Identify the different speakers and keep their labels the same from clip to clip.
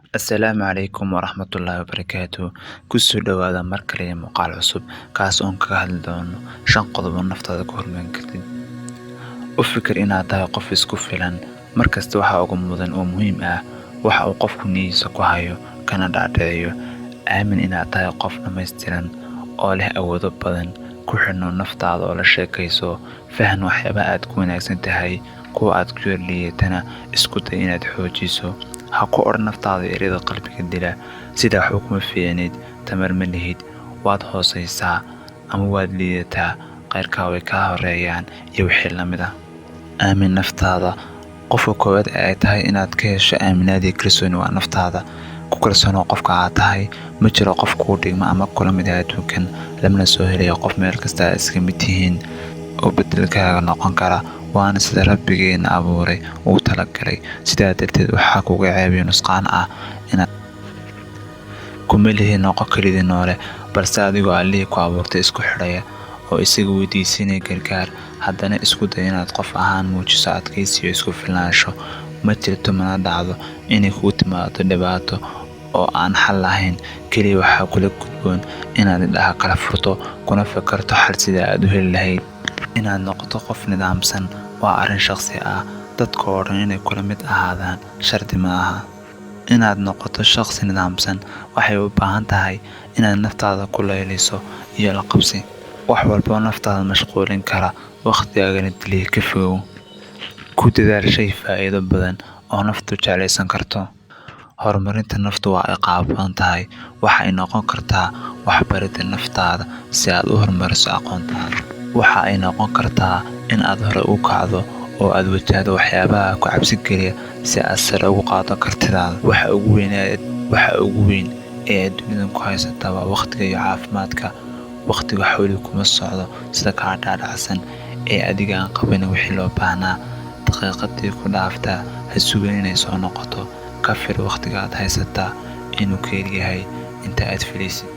Speaker 1: Assalaamu calaykum waraxmatullaahi wabarakaatuh. Kusoo dhawaada mar kale iyo muuqaal cusub, kaas oon kaga hadli doono 5 qodob oo naftaada ku horumarin kartid. U fikir inaad tahay qof isku filan. Markasta waxa ugu mudan oo muhiim ah waxa uu qofku niyadiisa ku hayo kana dhaadhiciyo. Aamin inaad tahay qof dhammaystiran oo leh awoodo badan. Ku xidhnow naftaada oo la sheekayso. Fahan waxyaabaha aad ku wanaagsan tahay, kuwa aad ku yar liidatana isku day inaad xoojiso. Ha ku odhan naftaada ereyada qalbiga dila sida waxba kuma fiicnid, tamar ma lihid, waad hoosaysaa ama waad liidataa, qayrkaa way kaa horeeyaan iyo wixii la mid ah. Aamin naftaada. Qofka koowaad ee ay tahay inaad ka hesho aaminaad iyo kalsooni waa naftaada. Ku kalsoonow qofka aad tahay. Ma jiro qof kuu dhigma ama kula mid ah adduunkan, lamana soo helayo qof meel kasta aad iska mid tihiin oo beddelkaaga noqon kara, waana sida Rabbigeena abuuray ugu talagalay. Sidaa darteed waxaa kuga ceeb iyo nusqaan ah inaad kuma lihi noqo kelidii noole, balse adigoo Allihii ku abuurtay isku xidhaya oo isaga weydiisanaya gargaar, haddana isku day inaad qof ahaan muujiso adkaysi iyo isku filnaansho. Ma jirto mana dhacdo inay kugu timaado dhibaato oo aan xal lahayn. Kaliya waxaa kula gudboon inaad indhaha kala furto kuna fakarto xal sidii aad u heli lahayd. Inaad noqoto qof nidaamsan waa arrin shakhsi ah. Dadka oo dhan inay kula mid ahaadaan shardi ma aha. Inaad noqoto shakhsi nidaamsan waxay u baahan tahay inaad naftaada ku layliso iyo la qabsi. Wax walba oo naftaada mashquulin kara, waqtigaagana diliya ka fogow. Ku dadaal shay faa'iido badan oo naftu jeclaysan karto. Horumarinta naftu waa ay qaab badan tahay. Waxa ay noqon kartaa waxbaridda naftaada si aad u horumariso aqoontaada. Waxa ay noqon kartaa in aad hore u kacdo oo aad wajahdo waxyaabaha ku cabsi geliya si aad sare ugu qaaddo kartidaada. Waxa ugu weyn ee aad dunidan ku haysataa waa waqtiga iyo caafimaadka. Waqtigu xawli kuma socdo sida kaa dhaadhacsan ee adiga aan qabanin wixii loo baahnaa. Daqiiqadii ku dhaaftaa ha sugin inay soo noqoto. Ka fir waqtiga aad haysataa inuu ka yaryahay inta aad filaysid.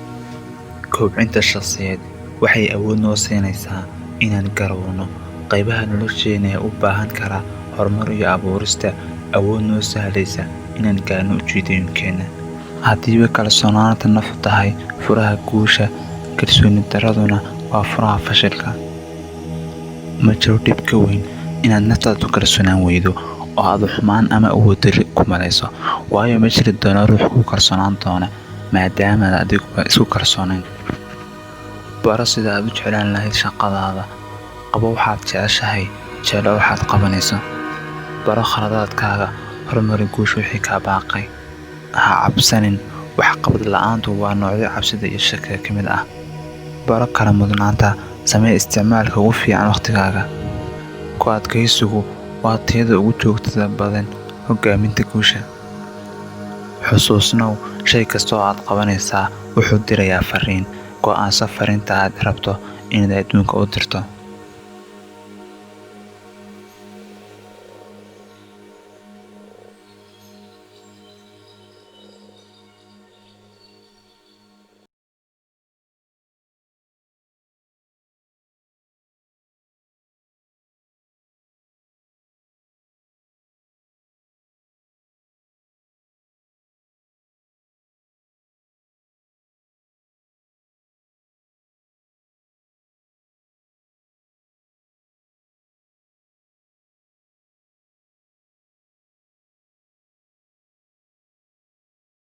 Speaker 1: Kobcinta shakhsiyeed waxay awood noo siinaysaa inaan garowno qaybaha nolosheena ee u baahan kara horumar iyo abuurista awood noo sahlaysa inaan gaarno ujeedooyinkeena. Haddiiba kalsoonaanta naftu tahay furaha guusha, kalsooni darraduna waa furaha fashilka. Ma jiro dhib ka weyn inaad naftaada ku kalsoonaan weydo oo aad xumaan ama awood darri ku malayso, waayo ma jiri doono ruux ku kalsoonaan doona maadaama aad adiguba isku kalsoonayn. Baro sida aad u jeclaan lahayd shaqadaada. Qabo waxaad jeceshahay, jeclow waxaad qabanayso. Baro khaladaadkaaga, horumari guusha wixii kaa baaqay. Ha cabsanin, wax qabad la'aantu waa noocyo cabsida iyo shakiga ka mid ah. Baro kala mudnaanta, samee isticmaalka ugu fiican waqtigaaga. Ku adkaysigu waa tayada ugu joogtada badan hoggaaminta guusha. Xusuusnow, shay kasta oo aad qabanaysaa wuxuu dirayaa fariin. Go'aanso fariinta aad rabto inaad adduunka u dirto.